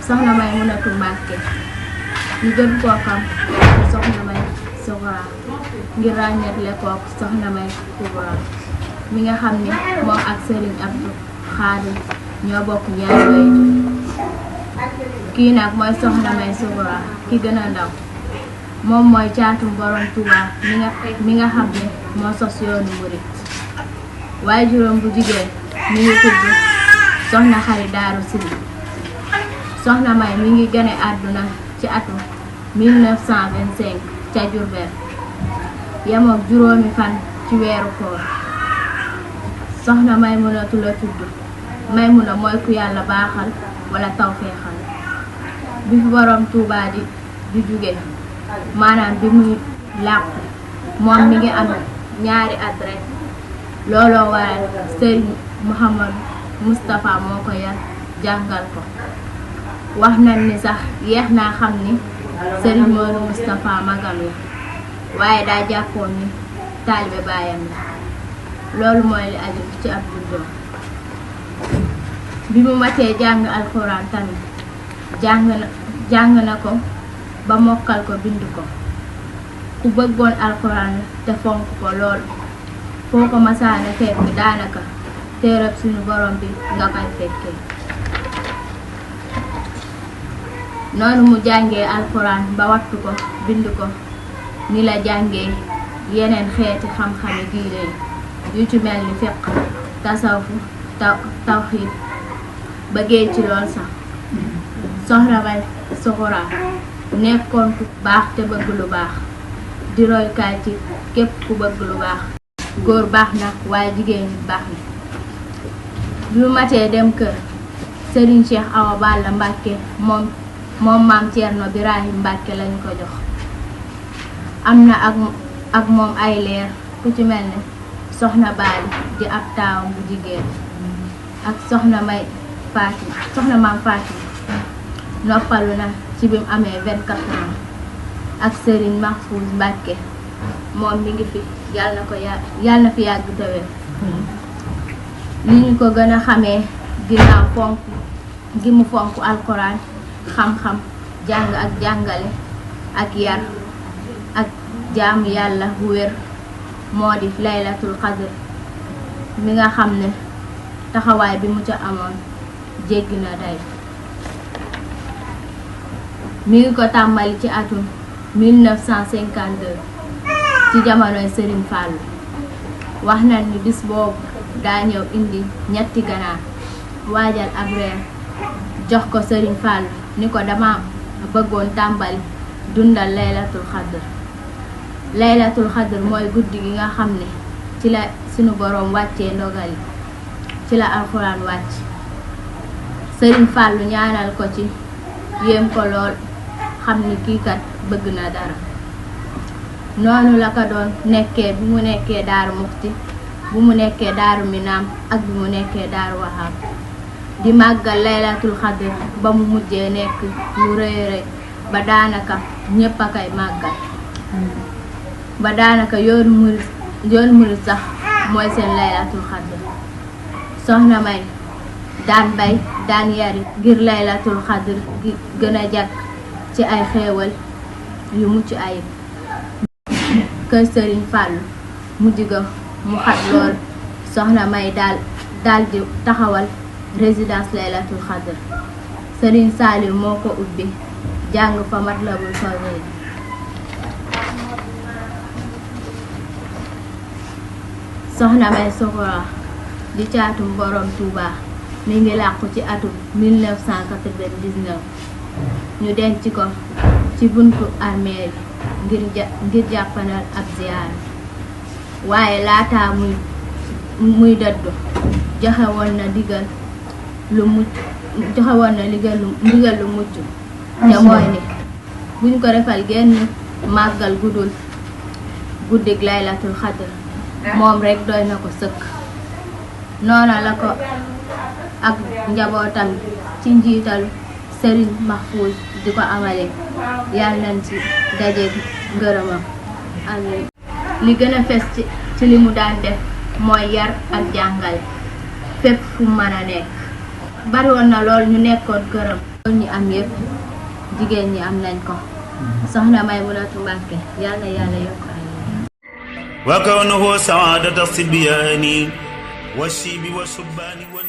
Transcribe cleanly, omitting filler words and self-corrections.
soxna Maymunatu Mbàkke ñu gën koo xam soxna May Suxra ngir ràññetle kook soxna May Kubra mi nga xam ni moom ak Serigne Abdou Khadir ñoo bokk ñaari waajur kii nag mooy soxna May Suxra ki gën a ndaw moom mooy caatum borom Touba mi nga xam ne moo sos yoonu murit waajuram bu jigéen mi ngi tudd soxna Xari Daaru Sil soxna May mi ngi gane àdduna ci atum 1925 ca Jurbel yemook juróomi fan ci weeru koor soxna Maymunatu la tudd Maymuna mooy ku yàlla baaxal wala tawfeexal bi fi borom Touba di jóge maanaam bi muy làqu moom mi ngi am ñaari at rek looloo waral Serigne Mouhamadou Moustapha moo ko yar jàngal ko wax nañ ni sax yeex naa xam ni Serigne Modou Moustapha magam la waaye daa jàppoon ni taalibe baayam la loolu mooy li aju ci ab juddoom bi mu matee jàng alxuraan tamit jàng na ko ba mokkal ko bind ko ku bëggoon alxuraan la te fonk ko lool foo ko masaane fekk daanaka téereb suñu borom bi nga koy fekkee noonu mu jàngee alxuraan ba wattu ko bind ko ni la jàngee yeneen xeeti xam-xami diine yu ci mel ni fiq tasawuf tawxiid ba géej ci lool sax soxna May Suxra nekkoon ku baax te bëgg lu baax di roykaay ci képp ku bëgg lu baax góor baax na waaye jigéen nit baax na bi mu matee dem kër Serigne Cheikh Awa Balla Mbàkke moom maam Thierno Birahim Mbàkke lañu ko jox am na ak moom ay leer ku ci mel ne soxna Baali di ab taawam bu jigéen ak soxna maam Faati noppalu na ci bi mu amee 24 ans ak Serigne Mahfouz Mbàkke moom mi ngi fi yàlla na fi yàgg te wér li ñu ko gën a xamee ginnaaw fonk gi mu fonk alxuraan xam-xam jàng ak jàngale ak yar ak jaamu yàlla bu wér moo di laylatul qadr mi nga xam ne taxawaay bi mu ca amoon jéggi na day mi ngi ko tàmbali ci atum 1952 ci jamonoy Serigne Fallou wax nañ ni bis boobu daa ñëw indi ñetti ganaar waajal ab reer jox ko Serigne Fallou ni ko dama bëggoon tàmbali dundal laylatul xadr mooy guddi gi nga xam ne ci la sunu boroom wàccee ndogal yi ci la alxuraan wàcc Serigne Fallou ñaanal ko ci yéem ko lool xam ni kii kat bëgg na dara noonu la ko doon nekkee bi mu nekkee Daaru Muxti bu mu nekkee Daaru Minaam ak bi mu nekkee Daaru Wahab di màggal laylatul xadr ba mu mujjee nekk lu rëy rëy ba daanaka ñépp a koy màggal ba daanaka yoonu murit sax mooy seen laylatul xadr soxna May daan bay daan yari ngir laylatul xadr gi gën a jàkk ci ay xéewal yu mucc ayib kër Serigne Fallou mujj ga mu xat lool soxna May daal di taxawal résidence laylatul xadr Serigne Saliou moo ko ubbi jàng fa Matlabul Fawzayni soxna May Suxra di caatum borom Touba mi ngi làqu ci atum 1999 ñu denc ko ci buntu armeel ngir jàppanal ab ziyaar waaye laata muy dëddu joxe woon na ndigal lu mujj te mooy ni buñ ko defal genn màggal gudul guddig laylatul xadr moom rekk doy na ko sëkk noona la ko ak njabootam ci njiital Serigne Mahfouz di ko amale yàlla nañ ci daje ngërëmam amiin li gën a fes ci li mu daan def mooy yar ak jàngale fépp fu mën a nekk bari woon na lool ñu nekkoon këram ñi am yépp jigéen ñi am nañ ko soxna Maymunatu Mbàkke yàlla yàlla yokk ay wa kawnuhu saadata sibyaani wa shibi wa subbaani wa